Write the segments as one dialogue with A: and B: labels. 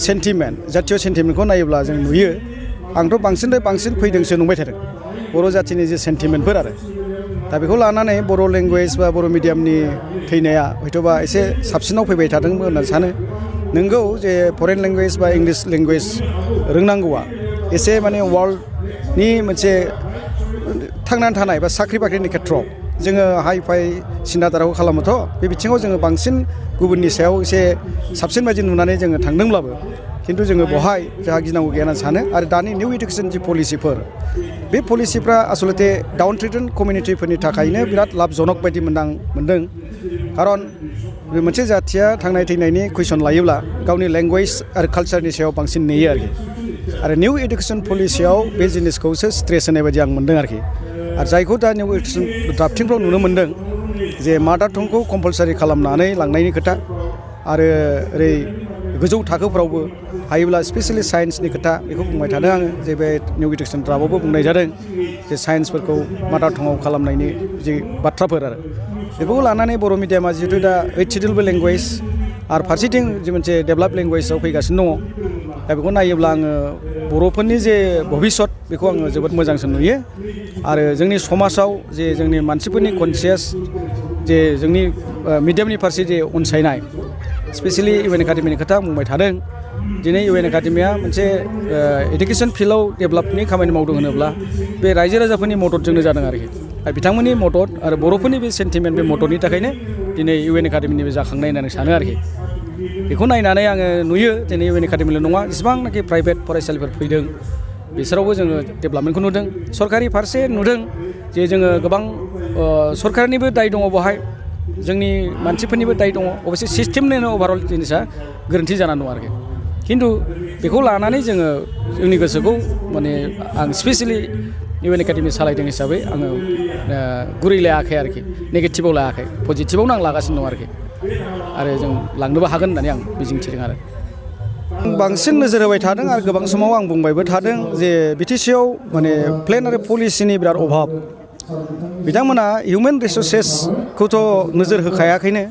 A: sentiment जातीय सेन्टिमेन्टखौ नायोब्ला जों नुयो आंथ' बांसिन फैदोंसो नंबाय थादों बर' जातिनि जे सेन्टिमेन्टफोर आरो दा बेखौ लानानै बर' लेंगुवेज बा बर' मिडियामनि थैनाया हयथ'बा एसे साबसिनाव फैबाय थादोंबो होननानै सानो नोंगौ जे फरेन लेंगुवेज बा इंलिश लेंगुवेज रोंनांगौआ एसे माने वर्ल्डनि मोनसे थांनानै थानाय बा साख्रि बाख्रिनि खेथ्रआव जोङो हाइ फाइ सिन्थाधाराखौ खालामोथ' बे बिथिङाव जोङो बांसिन गुबुननि सायाव एसे साबसिन बायदि नुनानै जोङो थांदोंब्लाबो खिन्थु जोङो बहाय जोंहा गिनांगौ गैया होननानै सानो आरो दानि निउ इडुकेसन जि पलिसिफोर बे पलिसिफ्रा आसलते डाउन ट्रिटेड कमिउनिटिफोरनि थाखायनो बिराद लाबजनक बायदि मोनदों खारन बे मोनसे जाथिया थांनाय थैनायनि कुइसन लायोब्ला गावनि लेंगुवेज आरो कालचारनि सायाव बांसिन नेयो आरो निउ इडुकेसन पलिसियाव बे जिनिसखौसो स्ट्रेस होनाय बायदि आं मोनदों आरोखि आरो जायखौ दा निउ इडुकेसन ड्राफ्टिंफ्राव नुनो मोनदों जे मादार टंखौ कम्पालसारि खालामनानै लांनायनि खोथा आरो ओरै गोजौ थाखोफ्रावबो हायोब्ला स्पेसियेलि साइन्सनि खोथा बेखौ बुंबाय थादों आङो जे बे निउ इडुकेसन ड्राफ्टआवबो बुंनाय जादों जे साइन्सफोरखौ मादार टंआव खालामनायनि जि बाथ्राफोर आरो बेखौ लानानै बर' मिडियामा जिहेतु दा ओइथ सिडुलबो लेंगुवेज आरो फारसेथिं जे मोनसे डेभेलप लेंगुवेजाव फैगासिनो दङ दा बेखौ नायोब्ला आङो बर'फोरनि जे भबिष्यत बेखौ आङो जोबोद मोजांसो नुयो आरो जोंनि समाजाव जे जोंनि मानसिफोरनि कनसियास जे जोंनि मिडियामनि फारसे जे अनसायनाय स्पेसियेलि इउ एन एकाडेमिनि खोथा बुंबाय थादों दिनै इउ एन एकाडेमिया मोनसे इडुकेसन फिल्डआव डेभेलपनि खामानि मावदों होनोब्ला बे रायजो राजाफोरनि मददजोंनो जादों आरोखि आरो बिथांमोननि मदद आरो बर'फोरनि बे सेन्टिमेन्ट बे मददनि थाखायनो दिनै इउ एन एकाडेमिनि बे जाखांनाय होननानै सानो आरोखि बेखौ नायनानै आङो नुयो दिनै इउ एन एकाडेमिल' नङा जेसेबांनाखि प्राइभेट फरायसालिफोर फैदों बिसोरावबो जोङो डेभेलपमेन्टखौ नुदों सरकारि फारसे नुदों जे जोङो गोबां सरकारनिबो दाय दङ बेवहाय जोंनि मानसिफोरनिबो दाय दङ अबयसे सिस्टेमनिनो अभारअल जिनिसा गोरोन्थि जानानै दं आरोखि खिन्थु बेखौ लानानै जोङो जोंनि गोसोखौ माने आं स्पेसियेलि इउ एन एकाडेमि सालायदों हिसाबै आङो गुरै लायाखै आरोखि नेगेटिभाव लायाखै पजिटिभावनो आं लागासिनो दं आरो जों लांनोबो हागोन होननानै आं मिजिंथिदों आरो बांसिन नोजोर होबाय थादों आरो गोबां समाव आं बुंबायबो थादों जे बिटिसिआव माने प्लेन आरो पलिसिनि बिराद अभाब बिथांमोना हिउमेन रिसोर्सेसखौथ' नोजोर होखायाखैनो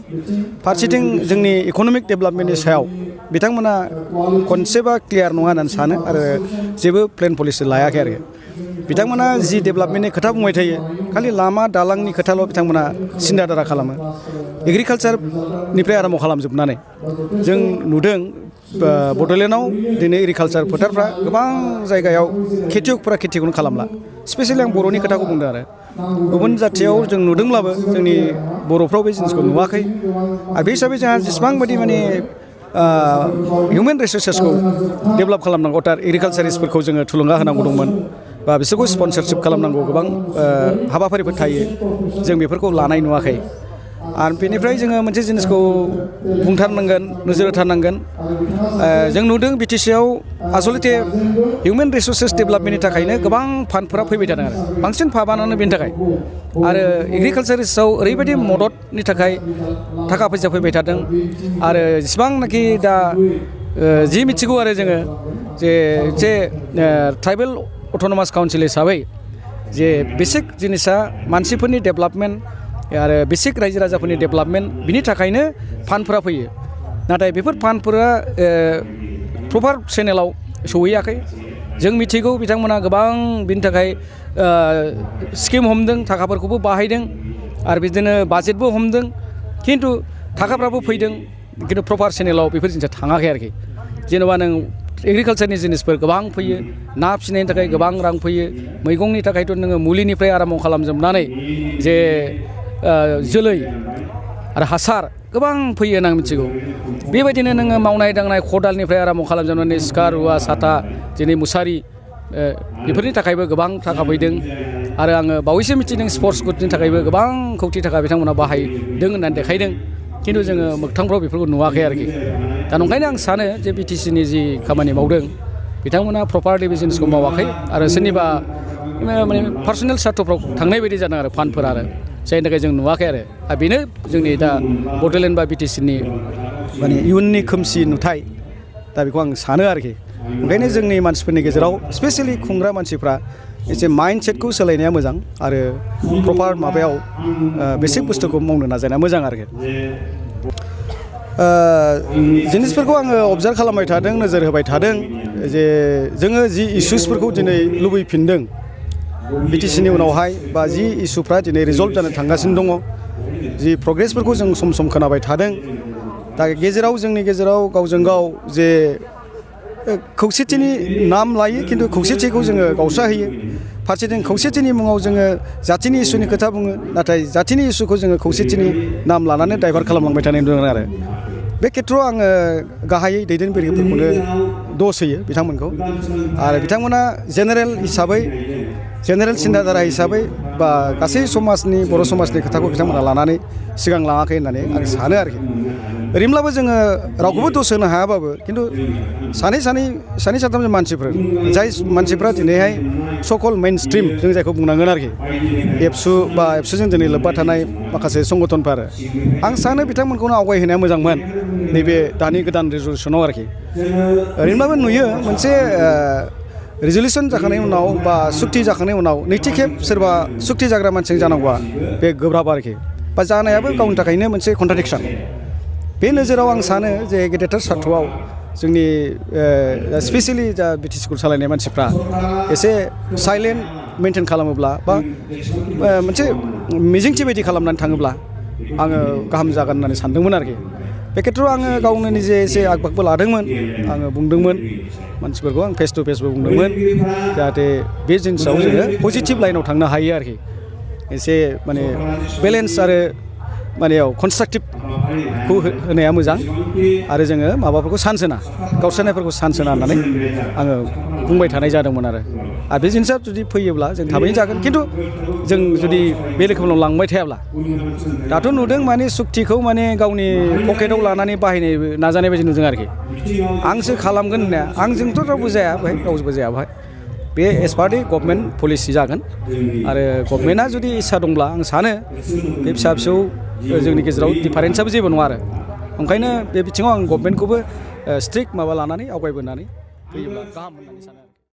A: फारसेथिं जोंनि इक'नमिक डेभेलपमेन्टनि सायाव बिथांमोना कनसेप्टआ क्लियार नङा होननानै सानो आरो जेबो प्लेन पलिसि लायाखै आरो बिथांमोना जि डेभेलपमेन्टनि खोथा बुंबाय थायो खालि लामा दालांनि खोथाल' बिथांमोना सिन्थाधारा खालामो एग्रिकालचारनिफ्राय आराम्भ खालामजोबनानै जों नुदों बड'लेण्डआव दिनै एग्रिकालचार फोथारफ्रा गोबां जायगायाव खेथियकफोरा खेथिखौनो खालामला स्पेसियेलि आं बर'नि खोथाखौ बुंदों आरो गुबुन जाथियाव जों नुदोंब्लाबो जोंनि बर'फ्राव बे जिनिसखौ नुवाखै आरो बे हिसाबै जोंहा जेसेबां बायदि माने हिउमेन रिसोर्सेसखौ डेभेलप खालामनांगौ थार एग्रिकालचारिस्टफोरखौ जोङो थुलुंगा होनांगौ दंमोन बा बिसोरखौ स्पन्सरशिप खालामनांगौ गोबां हाबाफारिफोर थायो जों बेफोरखौ लानाय नुवाखै आरो बेनिफ्राय जोङो मोनसे जिनिसखौ बुंथारनांगोन नोजोर होथारनांगोन जों नुदों बिटिसिआव आसलते हिउमेन रिसोर्सेस डेभेलपमेन्टनि थाखायनो गोबां फान्डफोरा फैबाय थादों आरो बांसिन फान्डआनो बेनि थाखाय आरो एग्रिकालचारिस्टआव ओरैबायदि मददनि थाखाय थाखा फैसा फैबाय थादों आरो जेसेबांनाखि दा जि मिथिगौ आरो जोङो जे ट्राइबेल अट'नमास काउन्सिल हिसाबै जे बेसिक जिनिसा मानसिफोरनि डेभेलपमेन्ट आरो बेसिक रायजो राजाफोरनि डेभेलपमेन्ट बिनि थाखायनो फान्डफोरा फैयो नाथाय बेफोर फान्डफोरा प्रपार चेनेलाव सौहैयाखै जों मिथिगौ बिथांमोना गोबां बिनि थाखाय स्किम हमदों थाखाफोरखौबो बाहायदों आरो बिदिनो बाजेटबो हमदों खिन्थु थाखाफ्राबो फैदों खिन्थु प्रपार चेनेलाव बेफोर जिनिसा थाङाखै आरोखि जेनेबा नों एग्रिकालचारनि जिनिसफोर गोबां फैयो ना फिसिनायनि थाखाय गोबां रां फैयो मैगंनि थाखायथ' नोङो मुलिनिफ्राय आराम्भ खालामजोबनानै जे जोलै आरो हासार गोबां फैयो होनना आं मिथिगौ बेबायदिनो नोङो मावनाय दांनाय खदालनिफ्राय आराम्भ खालामजोबनानै सिखा रुवा साथा दिनै मुसारि बेफोरनि थाखायबो गोबां थाखा फैदों आरो आङो बावैसो मिथिदों स्पर्ट्स गुडनि थाखायबो गोबां कौटि थाखा बिथांमोना बाहायदों होननानै देखायदों खिन्थु जोङो मोगथांफ्राव बेफोरखौ नुवाखै आरोखि दा नंखायनो आं सानो जे बिटिसिनि जि खामानि मावदों बिथांमोना प्रपारलि बे जिनिसखौ मावाखै आरो सोरनिबा माने पार्सनेल स्वार्थफ्राव थांनाय बायदि जादों आरो फान्डफोरा आरो जायनि थाखाय जों नुवाखै आरो बेनो जोंनि दा बड'लेण्ड बा बिटिसिनि माने इयुननि खोमसि नुथाय दा बेखौ आं सानो आरोखि ओंखायनो जोंनि मानसिफोरनि गेजेराव स्पेसियेलि खुंग्रा मानसिफ्रा एसे माइन्डसेटखौ सोलायनाया मोजां आरो प्रपार माबायाव बेसिक बुस्थुखौ मावनो नाजानाया मोजां आरोखि जिनिसफोरखौ आङो अबजार्भ खालामबाय थादों नोजोर होबाय थादों जे जोङो जि इस्युसफोरखौ दिनै लुबैफिनदों बिटिसिनि उनावहाय बा जि इस्युफ्रा दिनै रिजल्भ जानो थांगासिनो दङ जि प्रग्रेसफोरखौ जों सम सम खोनाबाय थादों दा गेजेराव जोंनि गेजेराव गावजों गाव जे खौसेथिनि नाम लायो खिन्थु खौसेथिखौ जोङो गावस्राहोयो फारसेथिं खौसेथिनि मुङाव जोङो जातिनि इस्युनि खोथा बुङो नाथाय जातिनि इस्युखौ जोङो खौसेथिनि नाम लानानै डाइभार्ट खालामलांबाय थानाय नुदों आरो बे खेथ्रआव आङो गाहायै दैदेनगिरिफोरखौनो दस होयो बिथांमोनखौ आरो बिथांमोना जेनेरेल सिन्ताधारा हिसाबै बा गासै समाजनि बर' समाजनि खोथाखौ बिथांमोना लानानै सिगां लाङाखै होननानै आं सानो आरोखि ओरैनोब्लाबो जोङो रावखौबो दस होनो हायाबाबो खिन्थु सानै साथामजों मानसिफोर जाय मानसिफ्रा दिनैहाय सकल मेइन स्ट्रिम जों जायखौ बुंनांगोन आरोखि एबसुजों दिनै लोब्बा थानाय माखासे संगठनफोर आं सानो बिथांमोनखौनो आवगायहोनाया मोजांमोन नैबे दानि गोदान रिजलिउसनाव आरोखि ओरैनोब्लाबो नुयो मोनसे रिजलिउसन जाखांनायनि उनाव बा सुक्ति जाखांनायनि उनाव नैथि खेब सोरबा सुक्ति जाग्रा मानसिजों जानांगौआ बे गोब्राब आरोखि बा जानायाबो गावनि थाखायनो मोनसे कन्ट्राडिक्सन बे नोजोराव आं सानो जे गेदेरथार सार्थआव जोंनि स्पेसियेलि जा बिटि स्कुल सालायनाय मानसिफ्रा एसे साइलेन्ट मेनटेन खालामोब्ला बा मोनसे मिजिंथि बायदि खालामनानै थाङोब्ला आङो गाहाम जागोन होननानै सानदोंमोन आरोखि बे खेथ्रआव आङो गावनो निजे एसे आगबागबो लादोंमोन आङो बुंदोंमोन मानसिफोरखौ आं फेस टु फेसबो बुंदोंमोन जाहाथे बे जिनिसआव जोङो पजिटिभ लाइनाव थांनो हायो आरोखि एसे माने बेलेन्स आरो माने कनस्ट्राक्टिभखौ होनाया मोजां आरो जोङो माबाफोरखौ सान्स होना गावस्रानायफोरखौ सान्स होना होननानै आङो बुंबाय थानाय जादोंमोन आरो बे जिनिसा जुदि फैयोब्ला जों थाबैनो जागोन खिन्थु जों जुदि बे रोखोमाव लांबाय थायाब्ला दाथ' नुदों माने सुक्तिखौ माने गावनि पकेटाव लानानै बाहायनाय नाजानाय बायदि नुदों आरोखि आंसो खालामगोन होननाया आंजोंथ' रावबो जाया बेहाय रावबो जाया बेहाय बे एस पार्टि गभर्नमेन्ट पलिसि जागोन आरो गभर्नमेन्टआ जुदि इस्सा दंब्ला आं सानो बे फिसा फिसौ जोंनि गेजेराव डिफारेन्सआबो जेबो नङा आरो ओंखायनो बे बिथिङाव आं गभर्नमेन्टखौबो स्ट्रिक्ट माबा लानानै आवगायबोनानै फैयोब्ला गाहाम होननानै सानो